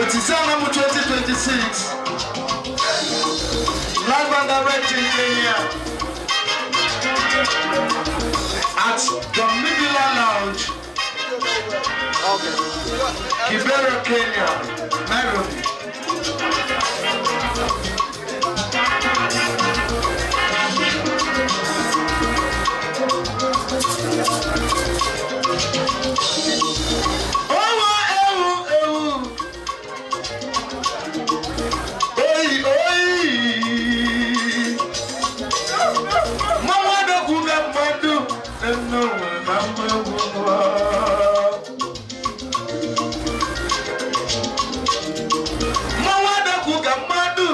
Otiti Anam 2026. Live and direct in Kenya. At the Mibila Lounge. Kibera, Kenya, Nairobi. Owo ewu ewu. Oyi oyi. Mmanwụ adọkwu ga mmadụ nne ụwa na mma egwu nwa. Mmanwụ adọkwu ga mmadụ.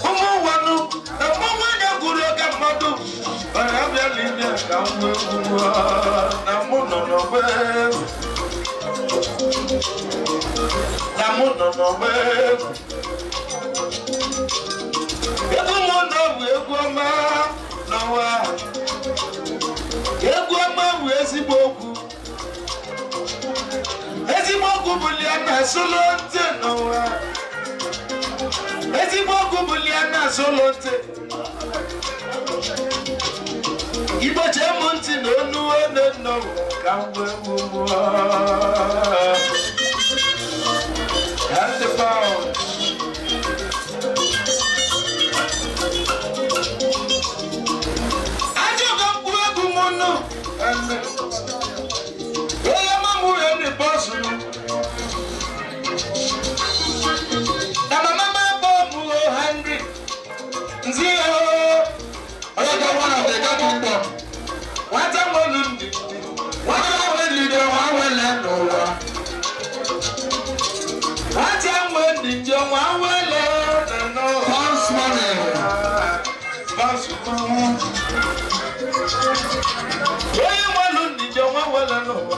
Ụmụ ụwanụ na mmanwụ adọkwuru ga mmadụ. Ọra abịala ime ka mma egwu nwa na mụ nọ n'ọgba egwu. Na mụ nọ n'ọgba egwu. Egwu mụ nọ bụ egwu ọma n'ụwa. Egwu ọma bụ ezigbo okwu. Ezigbo okwu bụ lia na solo ntị n'ụwa. Ezigbo okwu bụ lia na solo ntị. Igbo chee m ntị na onu one n'ụwa ka m wee gbugbuo. And the pound. Ajọba mkpụrụ egwu m nụ. Onye mamụ ya ní bọ́ọ̀sù nù. Na mama ma bọ́ mu o Henry. Nzi o. Ọlọ́jọ́ wọn àti ẹ̀ka tó pọ̀. Nwata nwelu ndị. Nwata nwere nwa nwere n'ụwa. Nwata nwe ndị njọ nwa nwele nọ. Bounce money. Bounce money. Onye nwelu ndị njọ nwa nwele n'ụwa.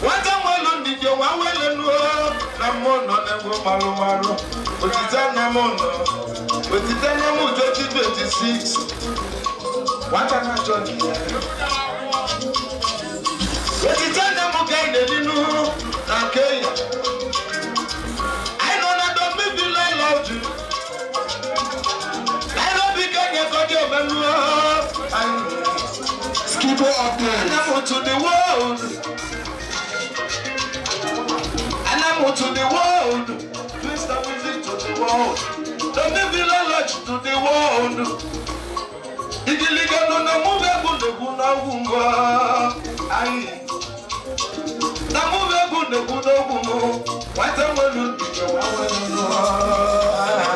Nwata nwelu ndị njọ nwa nwele n'ụwa. Na mmụọ nọ n'egwu marụ marụ. Otite na mụ nọ. Otite na mụ 2026. Nwata na-achọ ndị ya. Otite na mụ ka anyị na-elinu na Kenya. Anyị nọ na Domibila Lodge. Nairobi, Kenya ka ọ dị omenu. Anyị Skibo update. Anamu to the world. Anamu to the world. Twista music to the world. Domibila Lodge to the world. Igiliga nọ na mụ egwu na-egwu n'ogwu ngwa. Anyị. Na mụ egwu na-egwu n'ogwu mụ. Nwata nwelu ndidi nwa nwelu nụọ.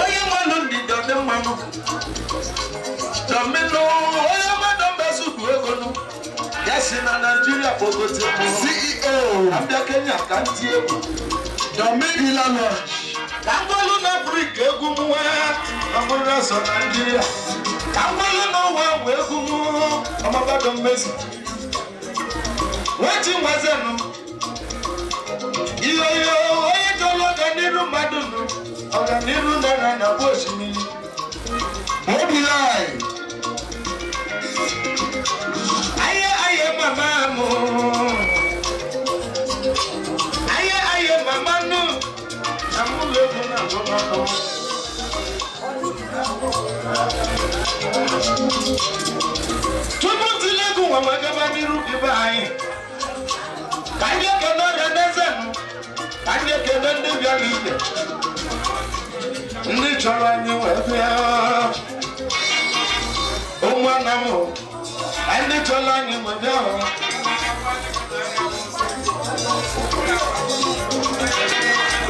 Onye nwelu ndidi ọ dị mmanụ. Dọmínú onye mmadụ mbesukwu ego nụ. Ya si na Naijiria kpogote mụ. CEO. Abịa Kenya ka ntị egwu. Domibila Lodge. Ka mgbelu na Afrịka egwu m nwee ọ bụrụ na sọ Naijiria. Ka mgbelu n'ụwa bụ egwu m ọmabado mmezi. Wechi nwezenụ. Iyo iyo onye chọrọ ọganiru mmadụ nụ. Ọganiru nara na bụ osimiri. Obi live. Aye aye mama mụ. Aye aye mama nụ. Na mụ egwu na agụ n'ọkụ. Tupu ntuli egwu nwa nwe gaba n'iru ibe anyị. Ka ndị ekene ọrịa n'eze nụ. Ka ndị ekene ndị bịara ije. Ndị chọrọ anyị wee bịa. Ụmụnna m, ndị chọrọ anyị wee bịa.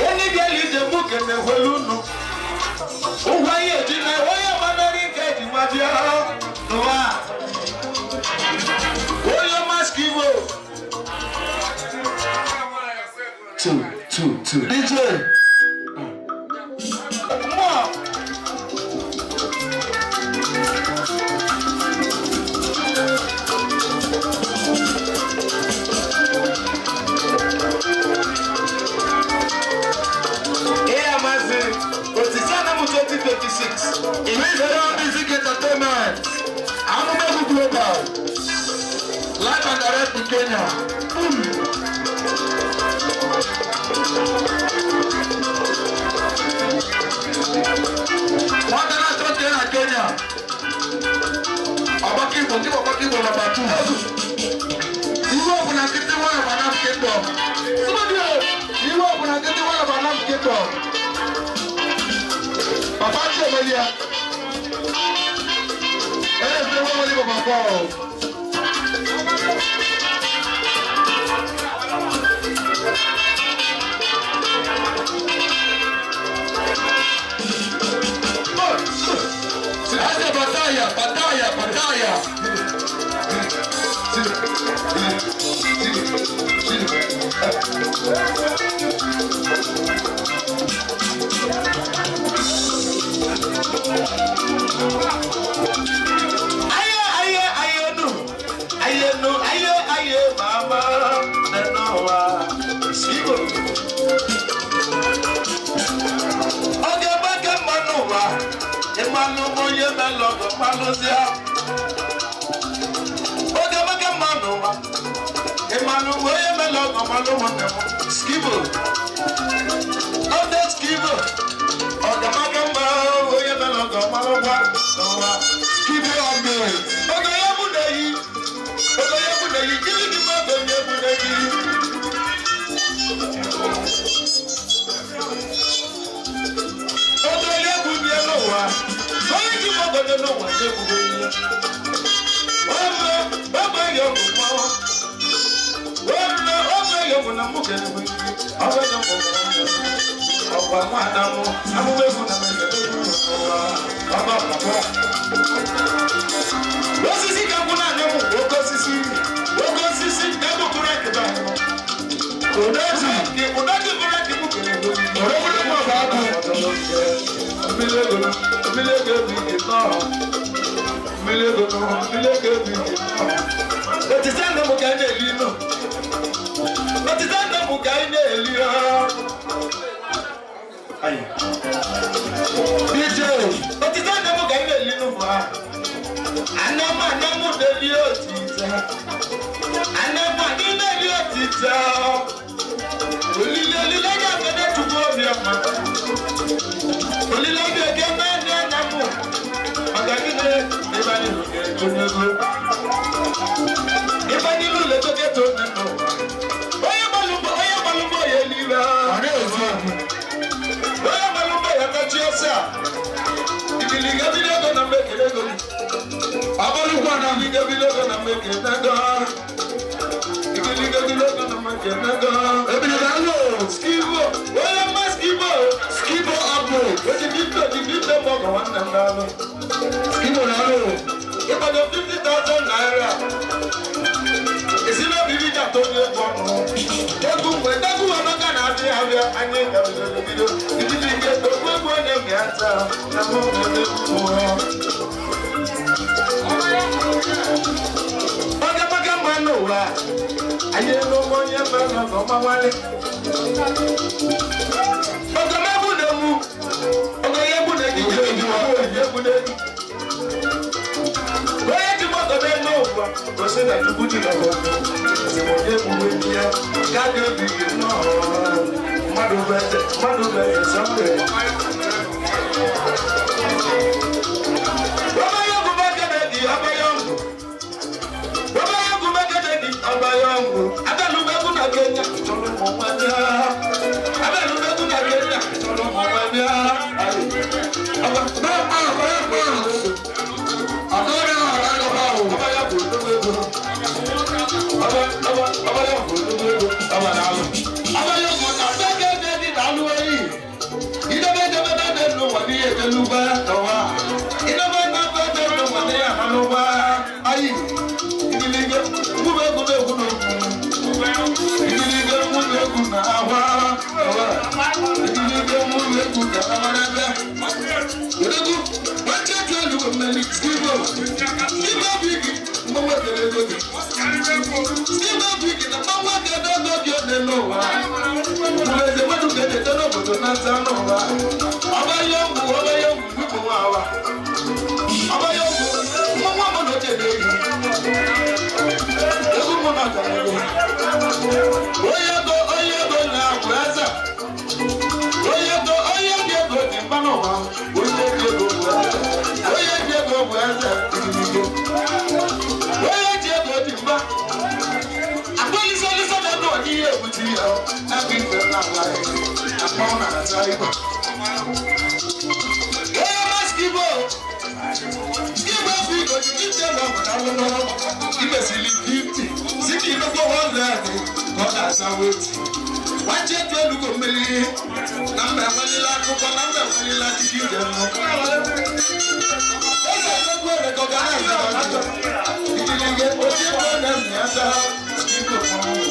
Onye bịara ije mụ kenekwelu unu. Ụgwọ anyị eji na onye gbanarị nke eji nwa bịa n'ụwa. Onye maskivo. Two, two, two. DJ. Mmụọ. Ihe amasị otiti Anamu 2026. Twista Music Entertainment. Amumegu Global. Live and One direct in Kenya. One direct in Kenya, Kenya. Ọgbakọ Igbo, ndị ọgbakọ Igbo number 2. Iwe ọbụla nkịtị nwayọ bụ Anam Kingdom. Iwe ọbụla nkịtị nwayọ bụ Anam Kingdom. Papa Chiemelia. Ere nwa nwere Igbo papa o. Ase bataya, bataya, bataya. Aye, aye, aye, nu. Aye, nu, aye, aye, mama, nenowa. Sigo. Oge gbake mmanụ ụwa, ịmalụ onye melọgọ mmalụzịa. Oge gbake mmanụ ụwa, ịmalụ onye melọgọ mmalụ nwanne m. Skibo. Ode skibo. Oge gbake mma onye melọgọ mmalụgwa n'ụwa. Skibo update. Oge ya bụ na-eyi, oge ya bụ na-eyi, gịnị dị mma oge ya bụ na-eyi? Oge ya bụ bịa n'ụwa, onye ji m obodo n'ụwa ya ebugo ihe. Ome, ogbe ya bụ mmanwụ. Ome, ogbe ya bụ na mụ ga-enwe ihe. Ogbe ya bụ ọgwa nwaada mụ, amụma egwu na mmemme egwu n'ụwa. Ọba ọba. Osisi ka gwụ na anyanwụ bụ oke osisi, oke osisi ga-egbukọrọ ekebe ahụ. Odeji. Ụdọdị bụrụ ka ibu kere ego. Orogoro mọ̀ bá kú. Mmiri ego, mmiri ego ebi ike nọọ. Mmiri ego, mmiri ego ebi ike nọọ. Otite nne m ka anyị na-eli nọ. Otite nne m ka anyị na-eli ọ. Ayi. DJ. Otite nne m ka anyị na-eli nụ bụ ha. Anam anam na-eli otite. Anam anyị na-eli otite. Olile olile ga-emede Chukwu obiọma. Olile ga-eme nne na mụ. Maka gịnị ebe anyị nọ ga-eto n'ego. Ebe anyị nọ na-etoketo n'ụwa. Onye gbalụ mbọ onye gbalụ mbọ ya eliwe. Ọ na-ezu okwu. Onye gbalụ mbọ ya tachi ọsọ a. Igiliga bido ego na mmekere ego gị. Abalụkwa na Igiliga bido ego na mmekere ego. Igiliga bido ego na mmekere ego. Ebili na alụ. Skibo, onye mma skibo. Skibo update. Oji bipte, oji bipte mọgọ nwanne m n'alụ. Skibo na alụ. Ịkwado 50,000 naira. Esi n'obi iri ji atọ onye egwu ọnụ. Egwu mgbe egwu amaka na-abịa abịa anyị ga-ebido bido. Ijiji ike okwu egwu onye bịa taa na mụ na-eme mmụọ. Oge maka mma n'ụwa, anyị elu ụmụ onye mma nọ n'ọma nwale. Oge m egwu na-emu, oge ya egwu na-eji egwu egwu na-eji. Onye ji moto na-eme ụwa, gosi na Chukwu ji n'ọgọ. Sị m onye gburu enyi ya, ka a ga-ebi gị nnọọ. Mmadụ bụ eze, mmadụ bụ eze sọnde. Ọba ya ọgwụ mekede gị, ọba ya ọgwụ. Ọba ya ọgwụ mekede gị, ọba ya ọgwụ. Abịalụmegwu na Kenya, chọrọ ụmụ nwa bịa. Abịalụmegwu na Kenya, chọrọ ụmụ nwa bịa. Ọba, Bẹ́ẹ̀ bẹ́ẹ̀ bẹ́ẹ̀. Àtọ́rẹ́ àwọn àgbà o. ọba ya bụ odogwu ego. Ọba, ọba, ọba ya bụ odogwu ego. Ọba na-alụ. Ọba ya bụ na mekede dị na-alụ enyi. Idebe edebe na-ede n'ụwa n'ihe ejelugba n'ụwa. Idebe na-ebe ede n'ụwa n'ihe amalụgba. Ayi, igiliga, mgbube egwu na-egwu n'okwu. Igiliga, mgbube egwu na-agba n'ụwa. Igiliga, mgbube egwu na-agba n'ebe. Odogwu, nwachi etu elu mmeri, Skibo. Skibo bụ igi, mgbanwe ekele ego gị. Skibo bụ igi na mgbanwe ekele ego gị ọ n'ụwa. Mgbe mmadụ ga-ejete n'obodo na-ata n'ụwa. Ọba ya ọgwụ, ọba ya ọgwụ, wipụ nwa awa. Ọba ya ọgwụ, mmanwụ ọbụla oche na-eyi. Egwu mụ Na ife m na-agwa gị, na mmanwụ na-ata igwe. Onye mask Igbo, Igbo bụ Igbo ji ije ma ọ bụ na alụlụ imesili 50, si ka imekwa 100 ka ọ na-asa weti. Nwachi etu elugo mmeri na mba enwelila akụkọ na mba enwelila akụkọ ije mmụọ. Eze egwu recognize ọjọọ. Ijilige oche ebe ọ na-eme asa Igbo mmọnwụ.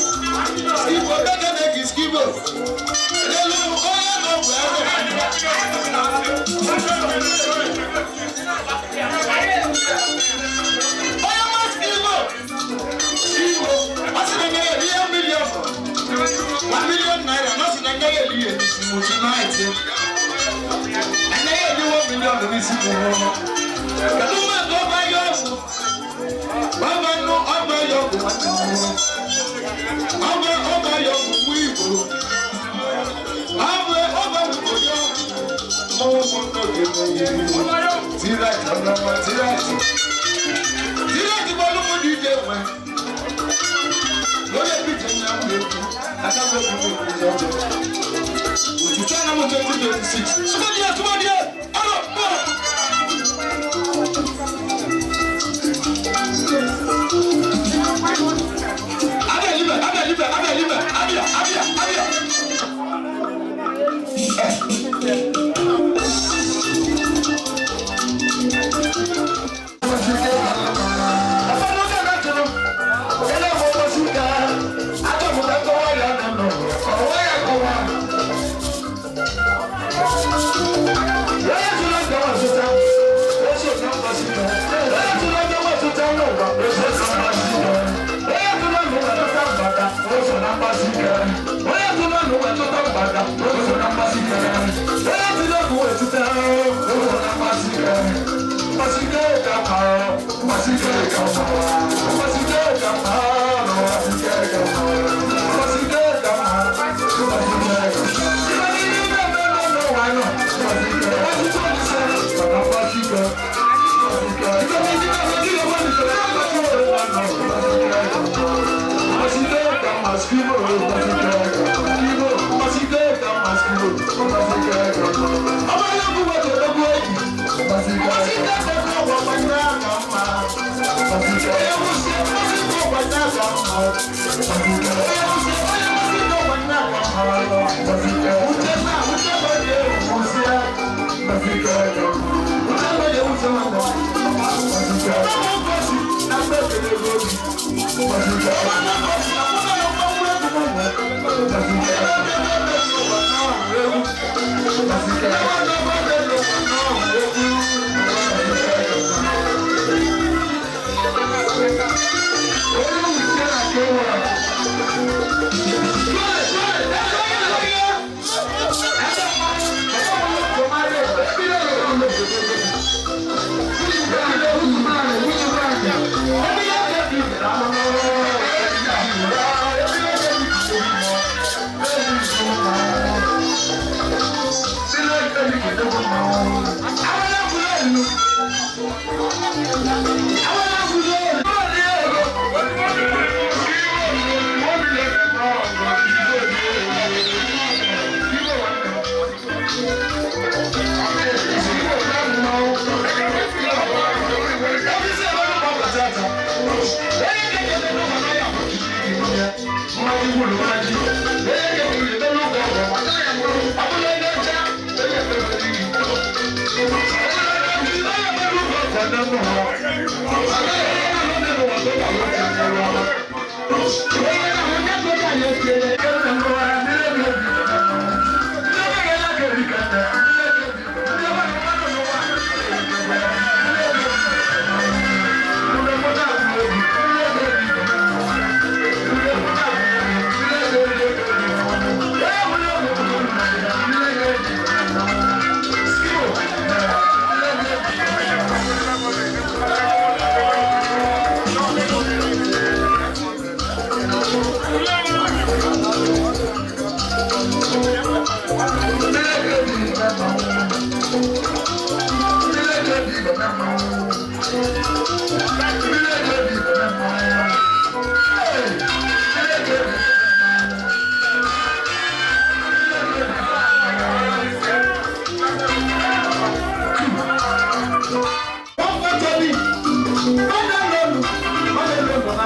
Igbo bekene gị skibo. Elu onye nọ bụ ebe. Onye ma skibo. Skibo. Ọ sị na nye ya ihe million. ₦1 million. Ọ sị na nye ya ihe n'isi mụ tonight. Nye ya ihe 1 million n'isi mụ. Kedu mgbe ọba ya ọgwụ? Ọba nụ ọba ya ọgwụ nwanne m. Ọba ọba ya ọgwụ nwa Igbo. Ọba ọba nwụrụ ya ọgwụ. Mmọnwụ bụ n'oge mmeri. Tirati ọnọma tirati. Tirati bọ́ọ̀lù mú díje nwe. Lórí ebíje ní àwọn èkó. Adáwọ̀ èkó ní èkó lọ́jọ́. Òtútù ànámú 2026. Súnmọ́ díẹ̀ súnmọ́ díẹ̀. Ọ̀rọ̀ mọ́. Abia libe, abia libe, abia libe, abia, abia, abia.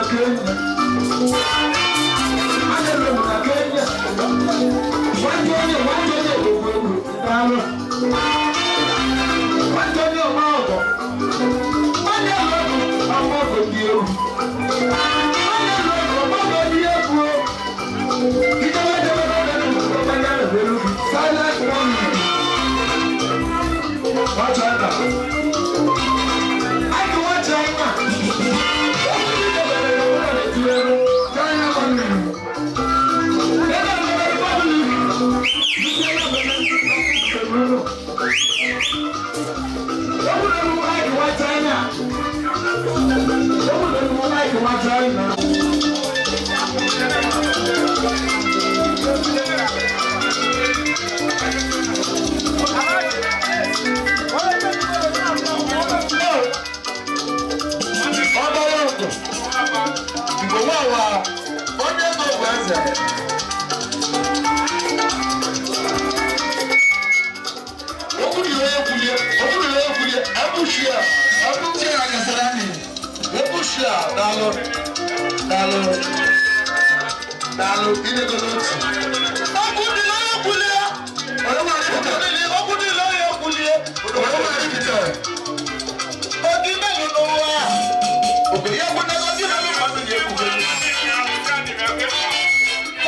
Kenya. Anelụ m na Kenya. Nwanne onye nwanne onye egwu egwu daalụ. Nwanne onye ọma ọgọ. Nwanne ọgọ ọma ọgọ dị egwu. Nwanne ọgọ ọma ọgọ dị egwu. Ijebe jebe n'oge ọma ya na-eru gị. Silent warning. Watch out. I can watch China. China money. China. Ọbara ọgụ Igbo nwawa onye ego bụ eze. Okwu dị onye kwulie, okwu dị onye kwulie, ebushia, ebushia Kasarani, ebushia, daalụ, daalụ, daalụ, inego n'otu. Okwu dị onye kwulie, okwu dị onye kwulie, oge melu n'ụwa. Oge ya bụ na oge melu mmadụ ga-ekwube.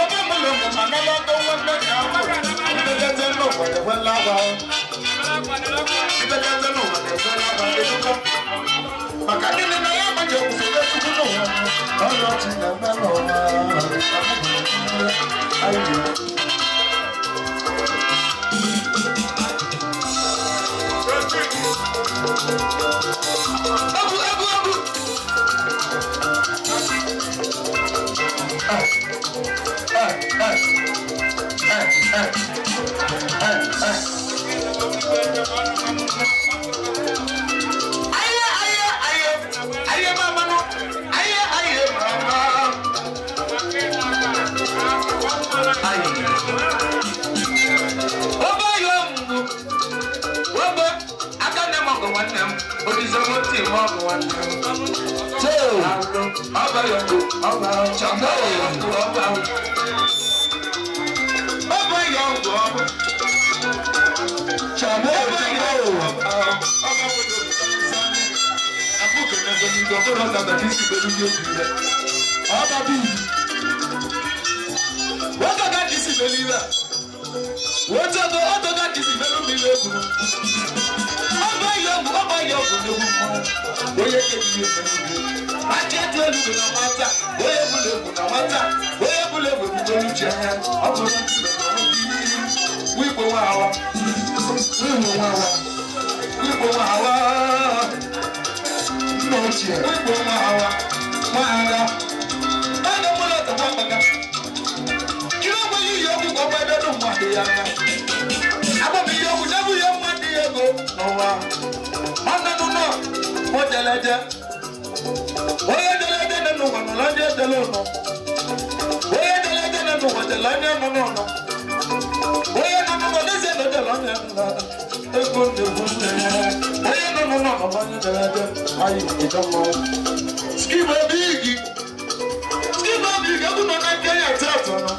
Ọba mụlụ mụ ma nalata nwanne ya ahụ. Ibekete n'ụwa na-enwe laba. Ibekete n'ụwa na-enwe laba ịdụkọ. Maka gịnị na ya amaghị ekwusoro Chukwu n'ụwa. Ọrụ ọchị na-eme n'ụwa. Ayị. Egwu egwu egwu. Eh, eh, eh, eh, eh, eh. Aye, aye, aye, aye, mama no. Aye, aye, mama. Aye. Oba yongu. Oba, aka ne mo nwanne m. Odizo mo ti mo nwanne m. Cheo. Ọba yongu, ọba, chọba yongu, ọba. Ọba yongu, ọba. Chamo, Ọba chamo. yongu, ọba. Ọba wo lo sani. Akókò náà gbẹmí gbọ́ lọ́sà bàtí sí pẹ̀lú ní òkú rẹ̀. Ọba bí. Wọ́n tó ká kìí sí pẹ̀lú ibà. Wọ́n tó kó ó tó ká kìí sí pẹ̀lú mi lókun. Ọba yọ̀gù ọba yọ̀gù lókun mọ́. Onye kejì yóò fẹ́ mi. Àti ẹtù olùkù na nwata. Onye bụla egwu na nwata. Onye bụla egwu ebugo n'uche ya. Ọ bụrụ ndị Igbo na nwoke wigbo nwa awa. Wíwò nwa wa. Wigbo nwa awa. Nna ochie. Wigbo nwa awa. Nwa agha. Onye bụla ọtọgbọ mgbaka. Kí ló gbé yíyọ okwu ka ọ gba ebe dùn mmadụ ya anya? Agbọm ihe okwu n'ebu ihe mmadụ ya ego n'ụwa. Nwanne nụ nọ, mụ jeleje. Onye jeleje nọ n'ụwa nọrọ onye jele ụnọ. Onye jeleje nọ n'ụwa jele onye nọ n'ụlọ. Onye nọ n'ụlọ n'ezie na jele onye nọ ego na-egwu nne ya. Onye nọ n'ụlọ nọrọ onye jeleje. Anyị ịjọ mmanwụ. Skibo bigi. Skibo bigi, egwu nọ na nke ya tetọ nọ.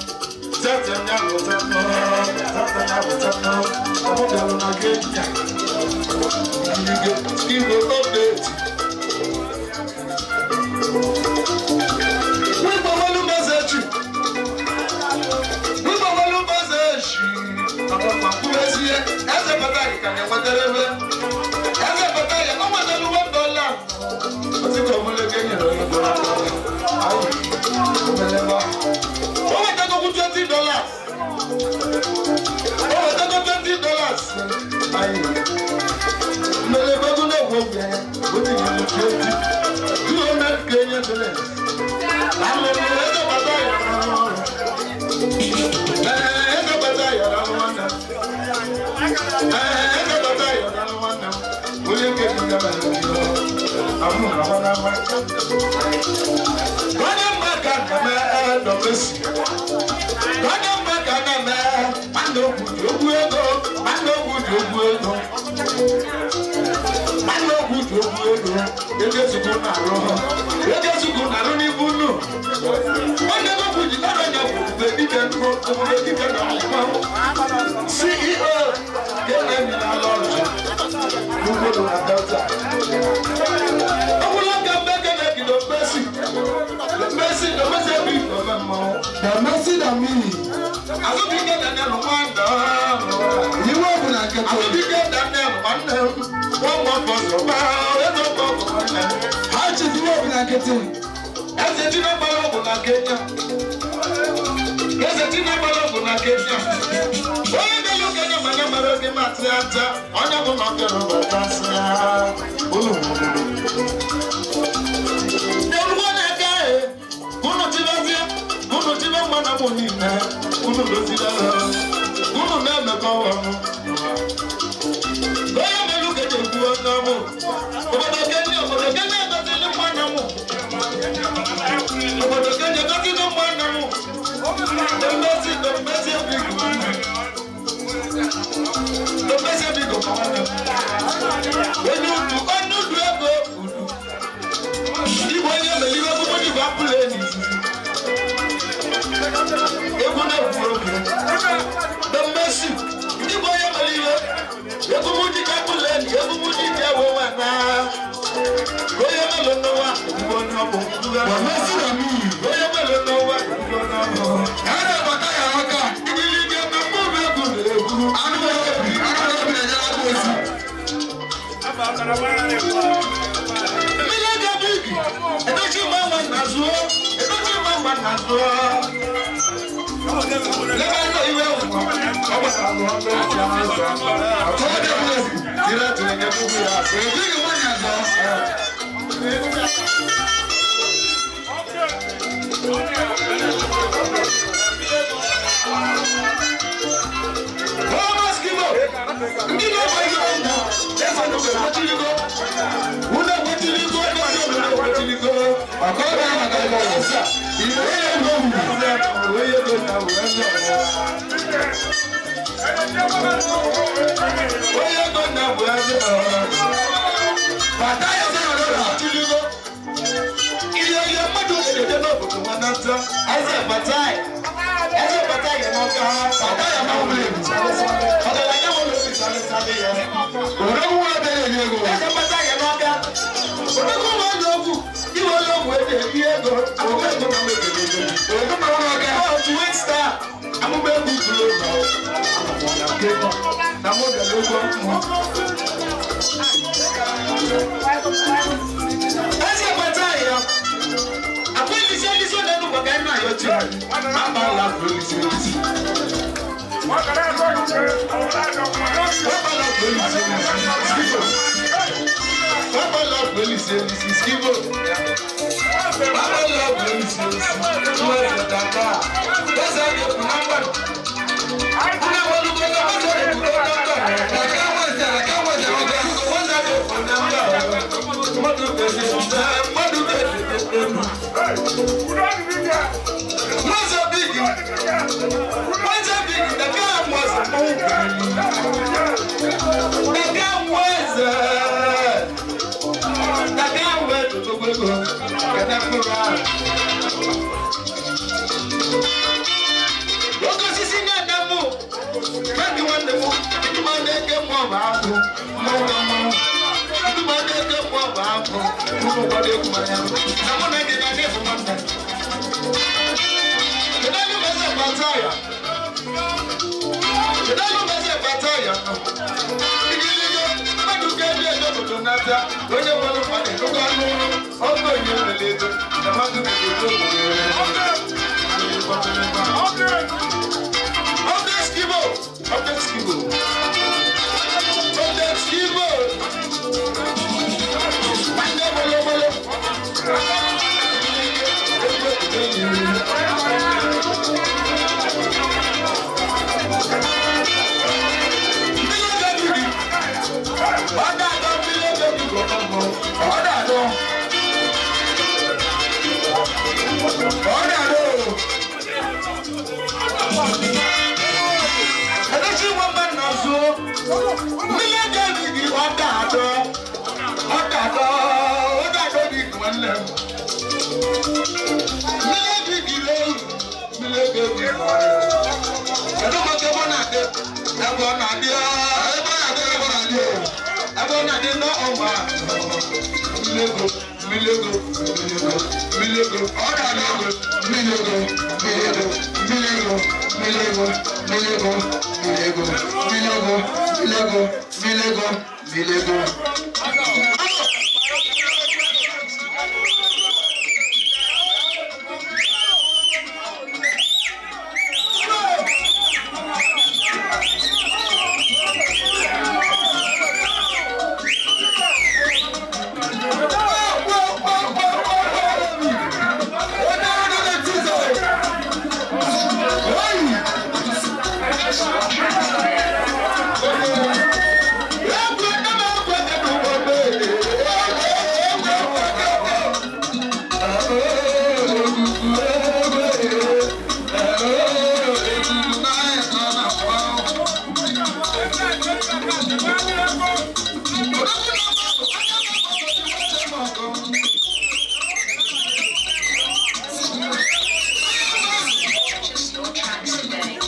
Tete nya bụ tetọ. Tete nya bụ tetọ. Ọmụ bịara na Kenya. Ige skibo update. Wípé wọlé mẹ́sẹ̀jì. Wípé wọlé mẹ́sẹ̀jì. Ọ̀pọ̀lọpọ̀ àkúrẹ́sí ẹ. Ẹsẹ̀ pàtàkì kàn ní wọ́tẹ́rẹ́ fẹ́. Ẹsẹ̀ pàtàkì ọmọ ìdánwò $1. Ọtí kò múlẹ̀ kéyìn lọ́yìn dọ́là. Ayé ọmọlẹ́wà. Ó wà tẹ́tọ́ kú $20. Ó wà tẹ́tọ́ $20. Ayé mmele gbogbo náà wọ yẹ ó ti yẹ lọ 20. 200 Kenya dollars. Àwọn ọmọ ẹgbẹ́ bàtà yàrá wọn. Ẹgbẹ́ bàtà yàrá wọn náà. Ẹgbẹ́ bàtà yàrá wọn náà. Onye kejì gaba yàrá àwọn àwọn àwọn. Onye mma ka na-eme ẹdọmesi. Onye mma ka na-eme nwanne okwu dị okwu ego. Nwanne okwu dị okwu ego. Nwanne okwu dị okwu ego. Ego Chukwu na-arụ. Ego Chukwu na-arụ n'ibu. Ebube dike na mmanwụ. CEO KNM na Lọọjị n'ugbo na Delta. Ọ bụrụ ka mbe kene bido mmesi mmesi na mmesi ebe igbo ome mmanwụ. The Mercy na mmiri. Azụbike Daniel nwanne. Iwe bụ na nkịtị. Azụbike Daniel nwanne m. Nwa nwa fọsọ gbaa eze ọkọ ọkụ nwanne m. Ha chizi iwe bụ na nkịtị. Eze Chinabala ọgwụ na Kenya. Eze Chinabala ọgwụ na Kenya. Onye bịara Kenya ma ya mara oge ma tị ata. Onye bụ na ọkere ụbọchị ya. Ụlọ obodo. N'erugbo na-eke e, unu chibezie, unu chibe mma na mụ niile, unu dozila ha, unu na-emekọ ọnụ. Onye mere Kenya ekwu onye ọmụ. Obodo Kenya, obodo Kenya egozili mma na mụ. Obodo Kenya egozili mma na mụ. Mmezi, mmezi ebi igbo. Mmezi ebi igbo nwanne m. Onye udu, onye udu ego udu. Igwe onye mere ihe ọkpụkpụ ji bụ apụl enyi izizi. Egwu na-ekwu oge. Mmezi, igwe onye mere ihe. Egwu mụ ji ka apụl enyi, egwu mụ ji ji ewe nwa na. Onye mere n'ụwa, igwe onye ọ bụ. The Mercy na mmiri. Onye mere n'ụwa, igwe onye ọ bụ. Eze bata ya aka. Igirigi na mkpụrụ egwu na-egwu. Anụ obi, anụ obi na-ejere aka ozi. Mmiri ego bigi, edochi mgbanwe na zụọ, edochi mgbanwe na zụọ. Lebe anya iwe ụkọ, ọ gbasara ọnụ ọchị azụ. Ọtọ dị egwu. Tire tire nye gbugbu ya asị. Ejighị nwanyị azọ. Ọma skibo, ndị na-agba ihe ndụ, eze n'oge ekwechirigo. Unu ekwechirigo, eze obodo ekwechirigo. Ọkọ dị maka ego. Iwe ego wuru. Onye ego na onye onye ego na bụ eze. Bata ya sị na dọla. Chiligo. Ihe ihe mmadụ ga-eje n'obodo nwanata. Eze batai. Eze batai ya n'ọka. Bata ya ma ụlọ ebu. Ọgaranya nwere obi sale sale ya. Odogwu nwa bịara eri ego. Eze batai ya n'ọka. Odogwu nwa onye ogwu. Iwe onye ogwu eji ebi ego. Akụkọ ego na mebiri ego. Odogwu ma ụlọ ọka. Otu Winstar. Amụma egwu global. Na mụ bịara ụgwọ mmụọ. Eze batai ya. Akwelisi elisi n'elu maka ị na-ayọ chi. Agbala akwelisi elisi. Agbala akwelisi elisi. Skibo. Agbala akwelisi elisi. Skibo. Agbala akwelisi elisi. Nwere dada. Eze ga-ekwu na mgbada. Unu enwelugo na mmadụ ga-ekwu na mgbada. Aka nwezi, aka nwezi ọka. Mmadụ ga-ekwu na mgbada. Mmadụ ga-esi mmadụ ga-esi Mwaza bigi, mwaza bigi, daka mwaza mwangu. Daka mwaza, daka mwaza togwego, kada kura. Ogo sisi na damu, magi wande mu, ituma ndeke mwa babu, mwa mwa. Ituma ndeke mwa babu, mwa kwa deku maya. Namuna gina defu manda. Kedalu meze bataya. Kedalu meze bataya. Igiligo, mmadụ ga-ebi edo obodo nata, onye nwere mmadụ erugo anụ ụlọ, ọkụ onye nwere ego, na mmadụ ga-edo obodo. Ọkụ skibo, ọkụ skibo. Ọkụ skibo. Nwanne gbolo gbolo. Ọ̀dà àdó. Ọ̀dà àdó. Edechi nwa mba nna Mmilego, mmilego, mmilego, mmilego, ọ na-alego, mmilego, mmilego, mmilego, mmilego, mmilego, mmilego, mmilego, mmilego, mmilego, mmilego. Purchase your tracks today. Purchase your tracks today. Purchase your tracks today.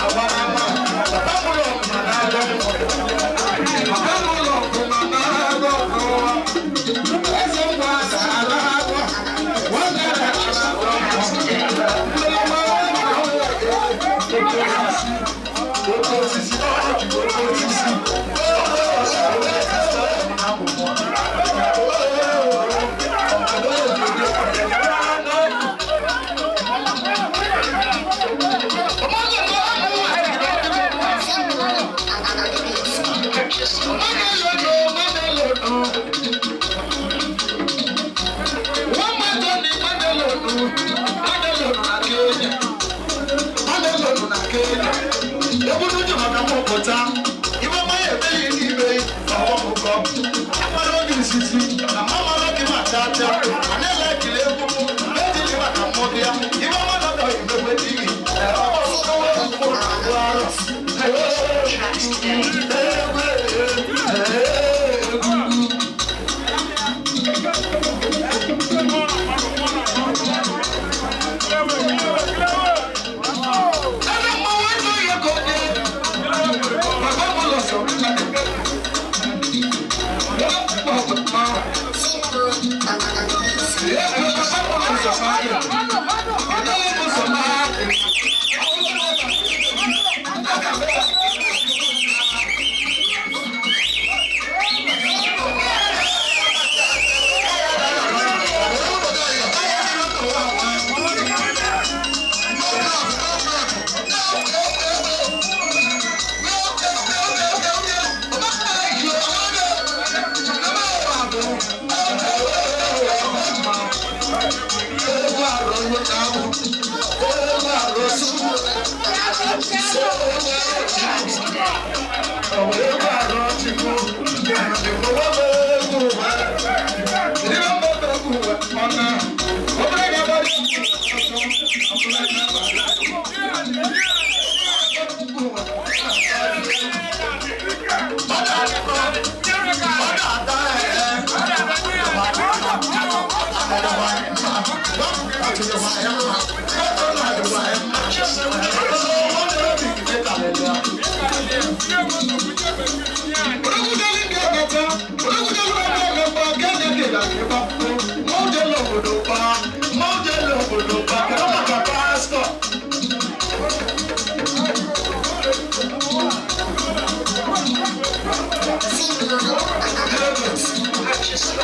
Thank you. Wọ́n máa jọ ní Mádélòdù, Mádélòdù na Kenya. Mádélòdù na Kenya. Ebunu jù maka mọ̀pụta. Ibe ọma ya emeghị n'ime ọgbọmụkọ. Amara oge izizi na mama gị ma chaa chaa. A na-ele ekele egwu m, ejili maka mmụọ ya. Ibe ọma na ọdọ imegbe di gị. Purchase your tracks today.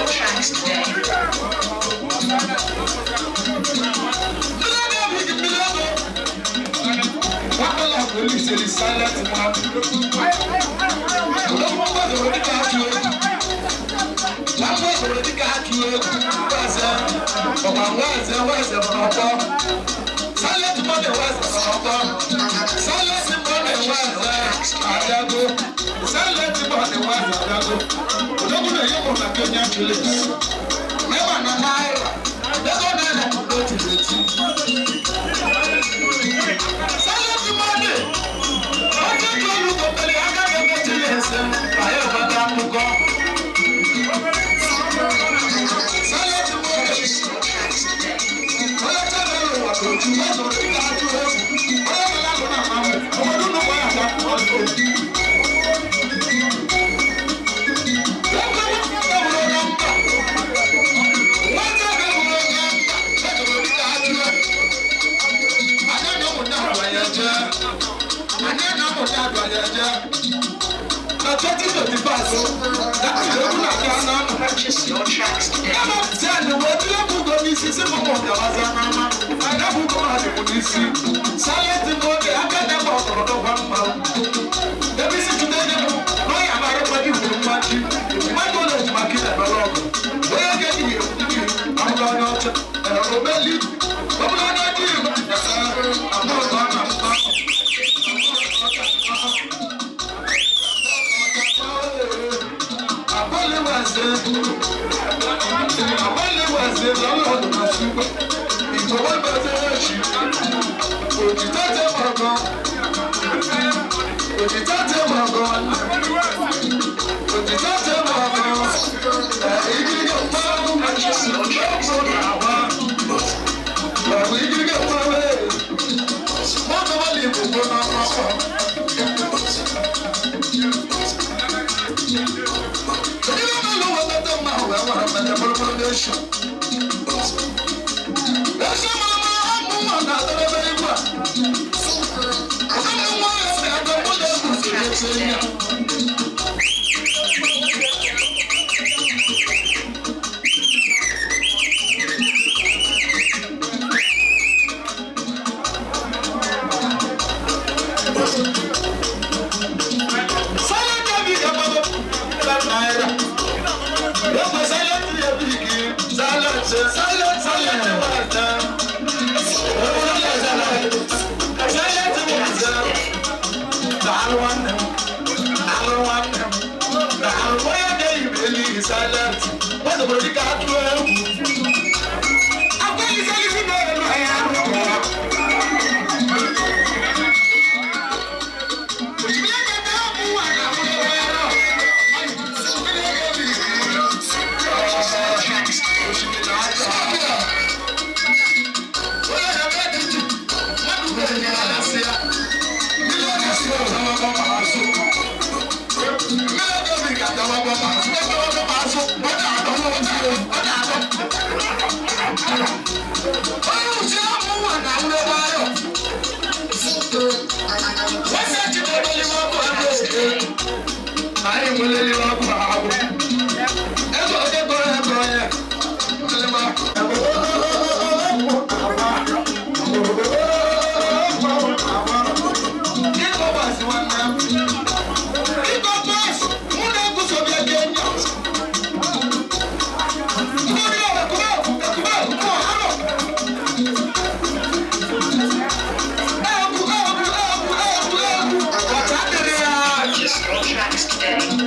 Tracks today. Purchase your tracks Purchase your tracks today. Purchase your tracks today. Na 2025, that is the Purchase your tracks today. Purchase your tracks today. Purchase your tracks today. Silent David, Yóò silent yẹ bíkì silent silent silent wà tán. Silent silent wà tán. Dàlú wọn nà dàlú wọn nà dàlú wọ́n yẹ dé ìbéèlì silent. Wọ́n tó bọ̀rọ̀ ká tó ẹ̀kú. Agbẹ́ni sẹ́lí sí bẹ́ẹ̀ lọ ẹ̀yà lọ́wọ́. Purchase your tracks today. Purchase your tracks today.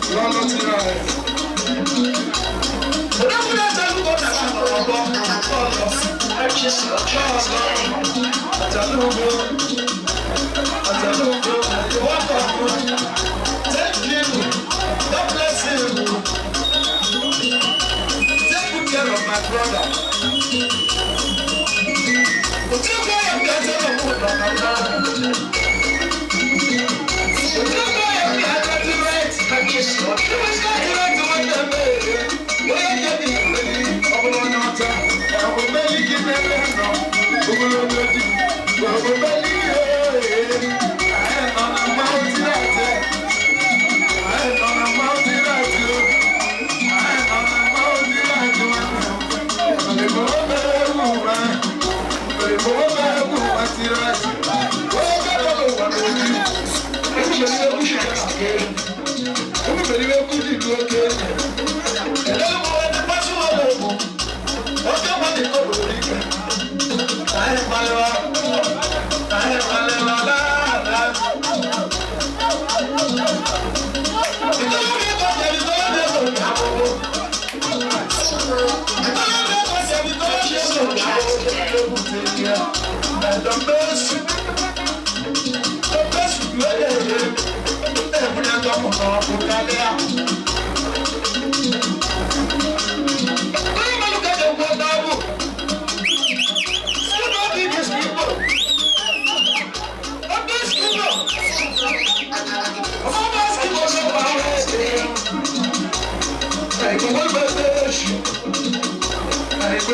Tracks today. Purchase your tracks today. Thank you. God bless you. Take good care of my brother. Purchase your tracks today. Purchase your tracks today. Purchase your tracks today. Thank Purchase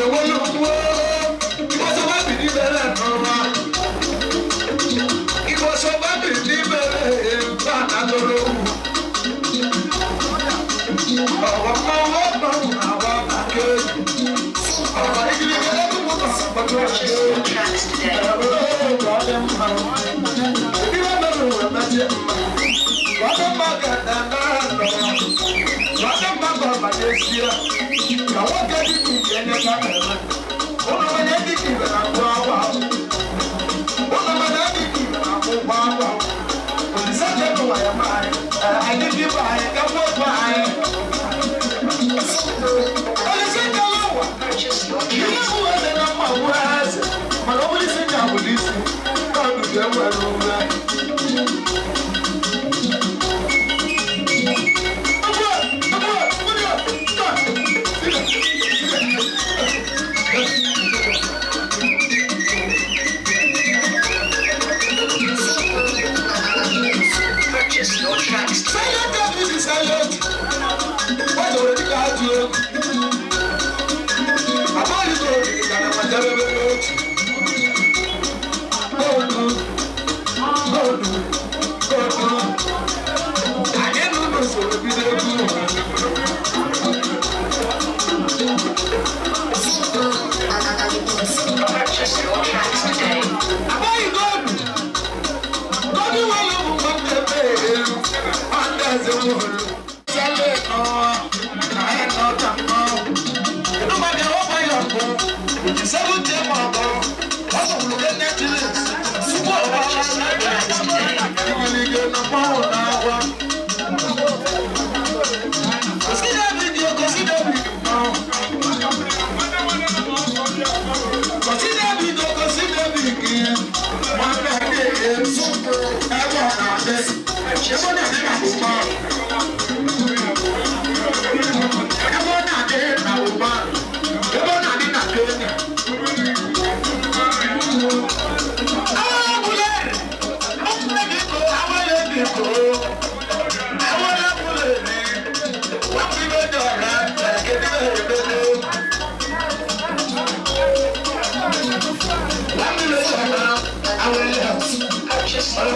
your tracks today. Purchase your tracks. Purchase your tracks today. Purchase your tracks today. Purchase your tracks today. Purchase your tracks today. Purchase your tracks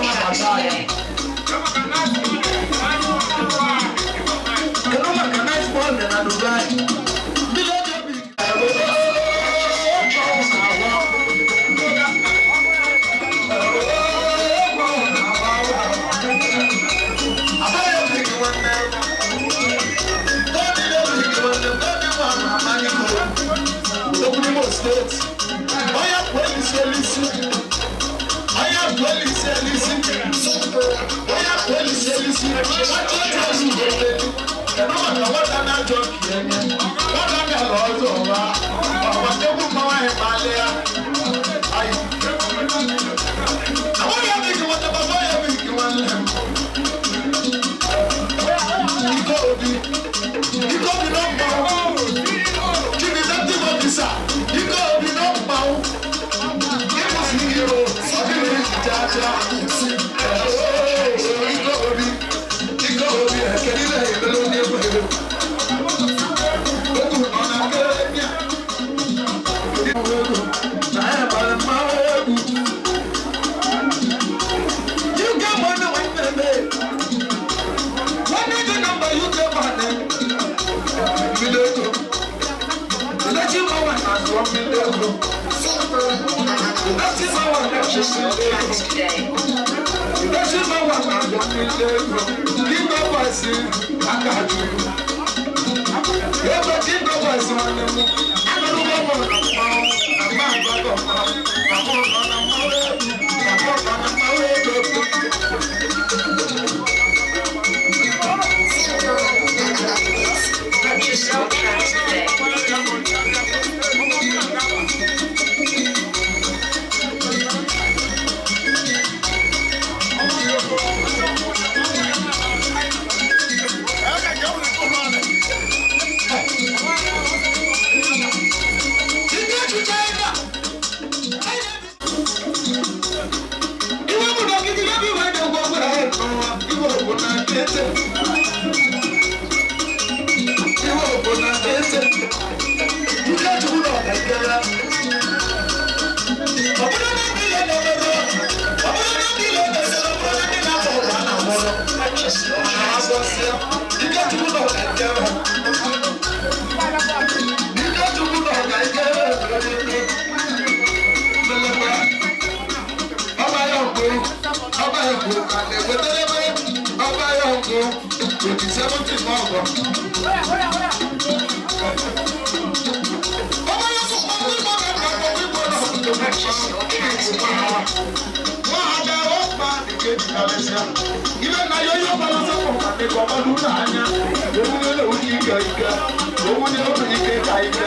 today. Purchase your tracks today. Purchase your tracks today. Purchase your tracks today. Purchase your tracks today. Ike Chukwu na ọka ike. Ike Chukwu na ọka ike. Ọba ya ògo, ọba ya ògo, kàlẹ́ wẹ́tẹ́lẹ́wẹ́, ọba ya ògo, 27 ọgọ. Ọba ya ògo, ọba ya ògo, ọba ya ògo. Purchase your tracks today. Ibe na yo yo bala sọpọ kàdé kọmọdú n'anya, owunye na owu ike ike, owunye obi ike ka ike,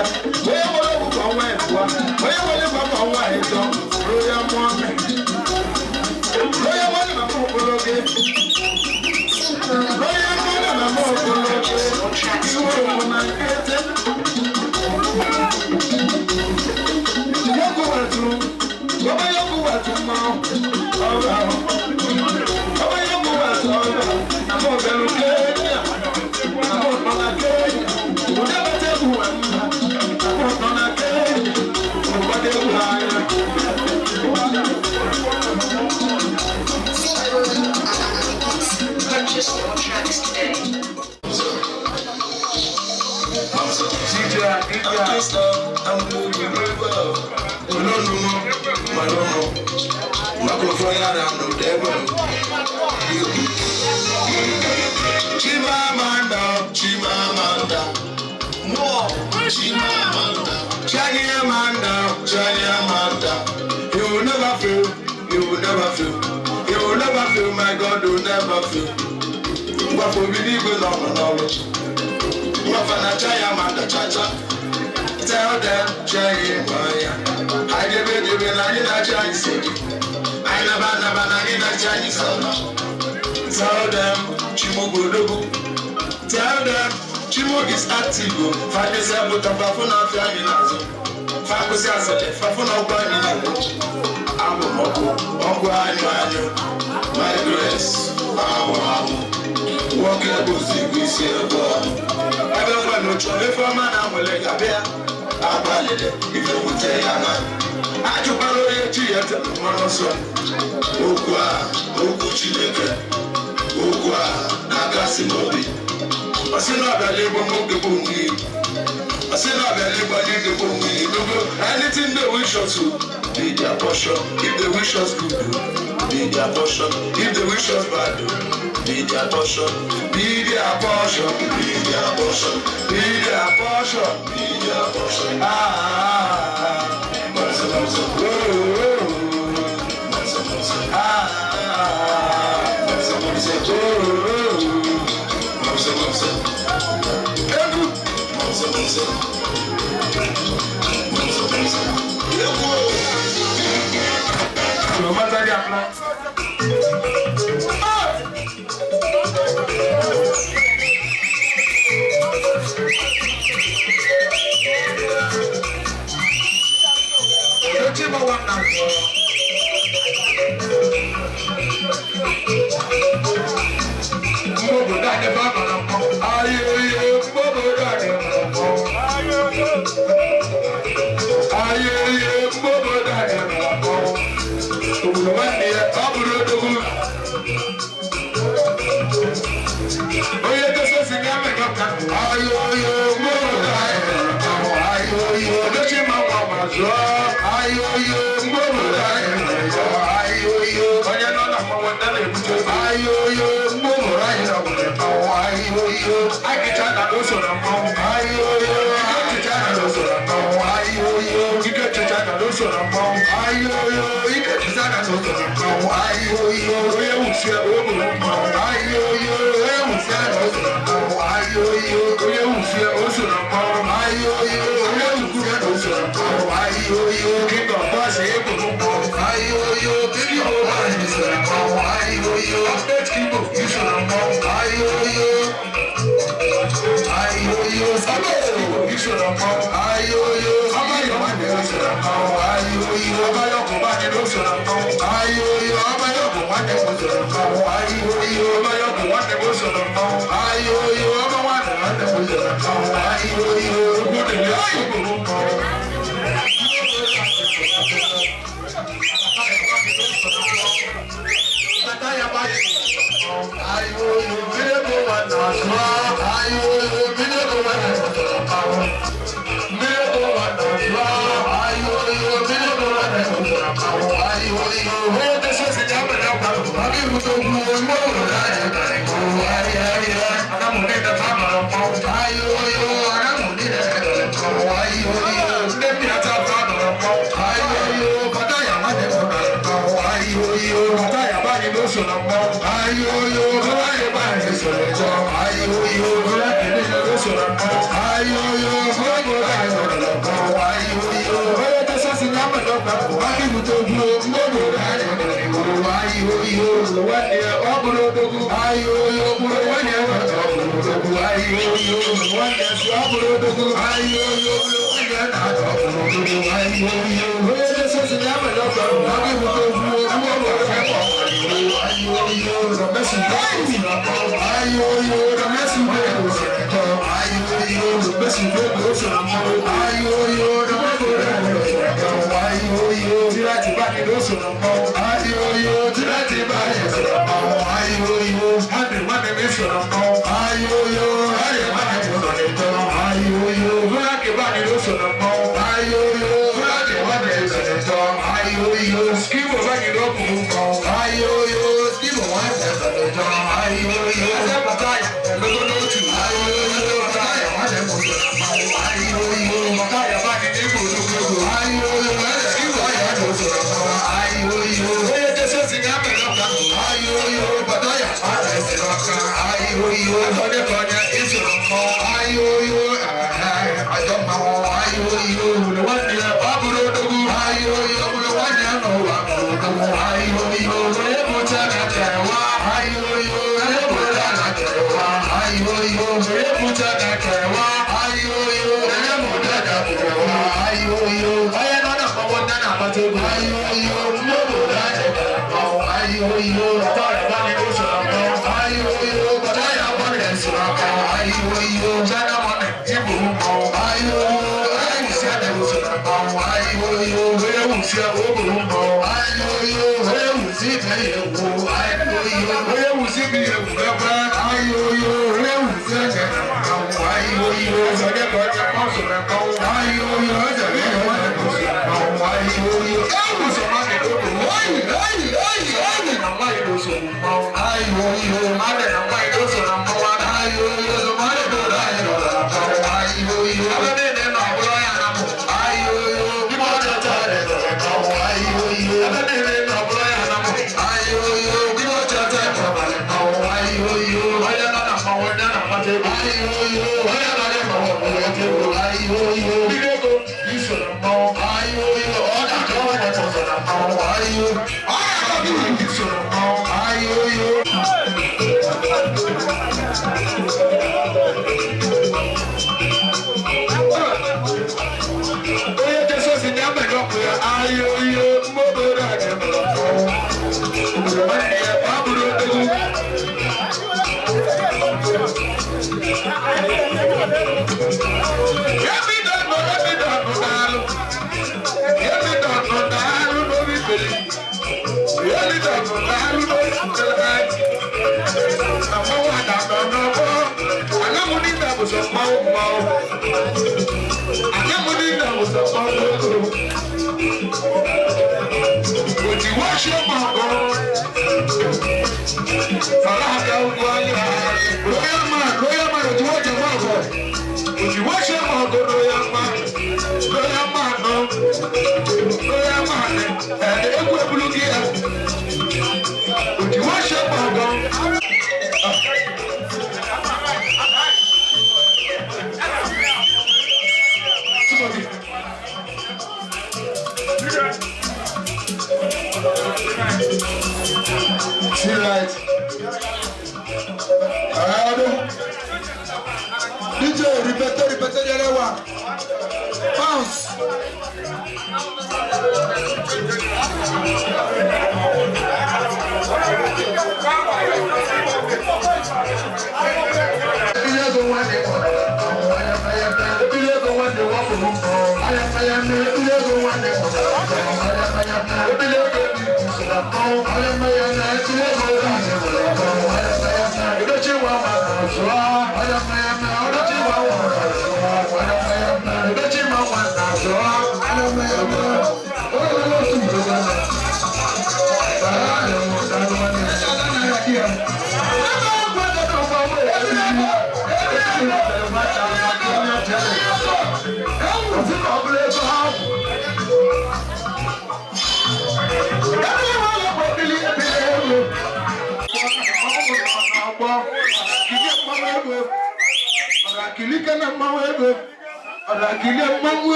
onye nwere ogwu ka ọnwa ebua, onye nwere ịgba ka ọnwa ịtọ, roya mụọ mme. Roya mụọ na mụ okporo gị. Roya mụọ na mụ okporo gị. Iwe òwò na nkete. Yọkụ wẹ̀tù, ọba yọkụ wẹ̀tù mọ́ ọba. Ọba yọkụ wẹ̀tù ọba. Àmọ́ ọ̀bẹ̀rù Kenya, àmọ́ ọ̀nà Kenya, òde bàtẹ́ kù wẹ̀ mma, àmọ́ ọ̀nà Kenya, ọ̀gbọ́dé kù anya. Purchase your tracks today. DJ, DJ. Olódùmọ̀, màlúmọ̀, microphone yàrá nù dẹ́gbẹ̀. Chimamanda, Chimamanda, Chimamanda, Chimamanda, Chimamanda. You will never fail, you will never fail, you will never fail, my God will never fail. Ngwafọ obibi igwe nọ n'ọrụ. Ngwafọ na Chimamanda chacha. Tell them, Chimamanda. Anyị debe debe na anyị na-achị anyị si eji. Anyị naba naba na anyị na-achị anyị si ala. Tell them, Chimogbodogu. Tell them, Chimo is active. Fadesi abụta fafụ na afịa anyị n'azụ. Fakwụsị asịrị, fafụ na ọgwụ anyị n'azụ. Abụ m ọkụ, ọgwụ anyụ anyụ. My grace, awụ awụ. Nwoke bụzi igwe isi ebe ọnụ. Ebe nwanụ chọrọ ife ọma na nwere ga-abịa. Agbalịrị ife wute ya na. Ajụkwala onye chi ya tere mmanụ nsọ. Okwu a, okwu Chineke. Okwu a na-akasi m obi. Ọ sị na ọbịala ịgba m oge bụ onwe ya. Ọ sị na ọbịala ịgba anyị oge bụ onwe ya. Dogo, anything they wish us to be their portion. If they wish us good, be their portion. If they wish us bad, be their portion. Be their portion. Be their portion. Be their portion. Be their portion. Ah, ah, ah. Oh, oh, oh. Ah, ah, ah. Oh, oh, oh. Egwu. Mata gị apla. Ochi gbawa na mgbe obodo anyị ebe a nọ na mmọnwụ. Ayoyo, mgbe obodo anyị nọ na mmọnwụ. Ayoyo, mgbe obodo anyị nọ na mmọnwụ. Obodo nwanne ya, ọ bụrụ odogwu. Onye gosi si ya mega ka. Ayoyo, mgbe obodo anyị nọ na mmọnwụ. Ayoyo, odochi ma nwa ma zụọ. Ayoyo, mgbe obodo anyị nọ na mmọnwụ. Ayoyo, onye nọ na mmọnwụ ndị na-ebute ego. Ayoyo, mgbe obodo anyị nọ na mmọnwụ. Ayoyo, akịcha na o so na mmọnwụ. Ayoyo, ike ọchịcha na o so na mmọnwụ. Ayoyo, ike ọchịcha na o so na mmọnwụ. Ayoyo, ike ọchịcha na o so na mmọnwụ. Ayoyo, onye wusie o buru mmọnwụ. Ayoyo, onye wusie na o so na mmọnwụ. Ayoyo, onye wusie o so na mmọnwụ. Ayoyo, onye wusie na o so na mmọnwụ. Ayoyo, king of boys eburu mmọnwụ. Ayoyo, king of boys so na mmọnwụ. Ayoyo, update king of you so na mmọnwụ. Ayoyo. Ayoyo, sọ̀rọ̀ mọ́. Ayoyo, ọbáyọ̀ wà ní ló sọ̀rọ̀ mọ́. Ayoyo, ọbáyọ̀ kò bá ní ló sọ̀rọ̀ mọ́. Ayoyo, ọbáyọ̀ kò wá ní ló sọ̀rọ̀ mọ́. Ayoyo, ọbáyọ̀ kò wá ní ló sọ̀rọ̀ mọ́. Ayoyo, ọbá wà ní ló sọ̀rọ̀ mọ́. Ayoyo, gbọ́dọ̀ ní ayé kò mọ́.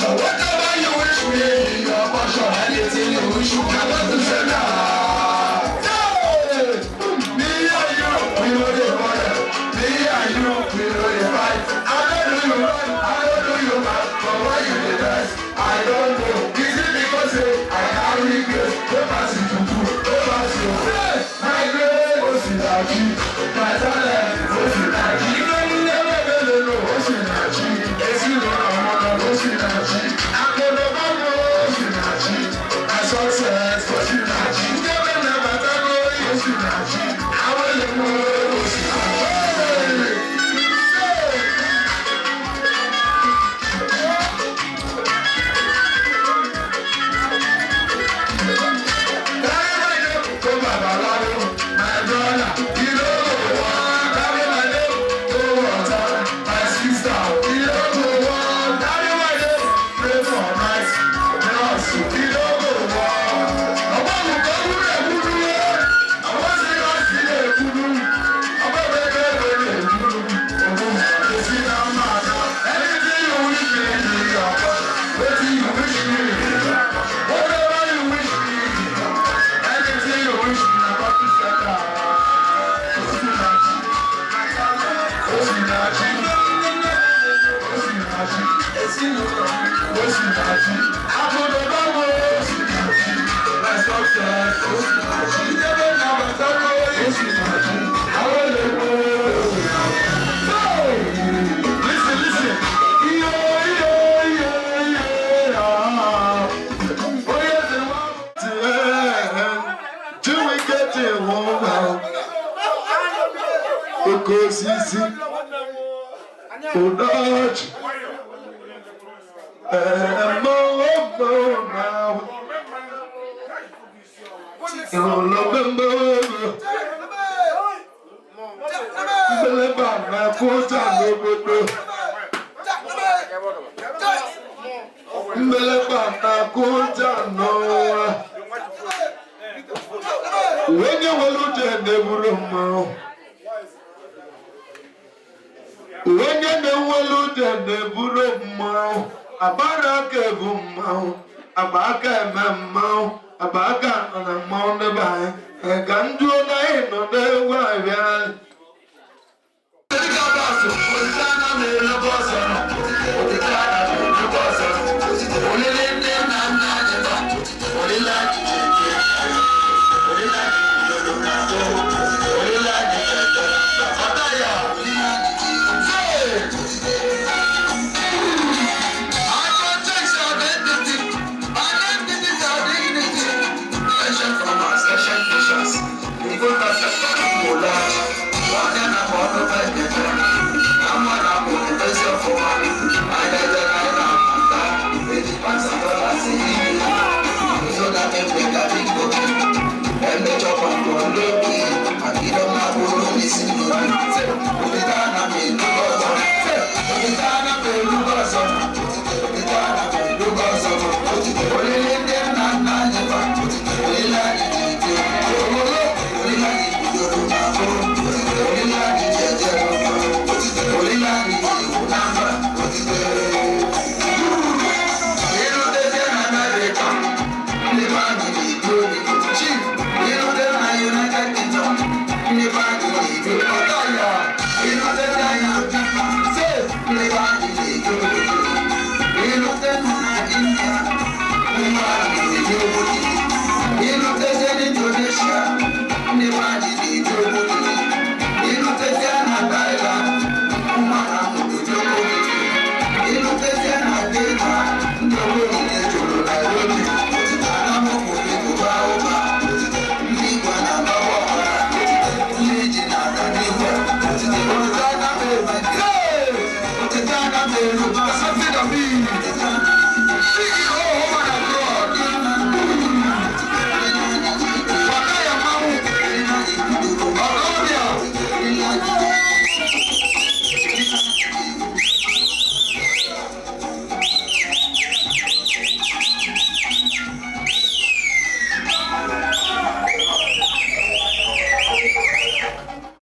Whatever you wish me, your passion, anything you wish me. Udochi nwụma oke osisi Udochi ee mmanwụ mmanwụ na-ahụ ịhụlọmgbe mgbeleba na-akụ ụja n'obodo mgbeleba na-akụ ụja n'ọnwa. Onye nwere uche na-eburu mmanwụ, onye na-enwere uche na-eburu mmanwụ. Agbara aka ebu mmanwụ, agba aka eme mmanwụ, agba aka nọ na mmanwụ n'ebe anyị. Ka njụ.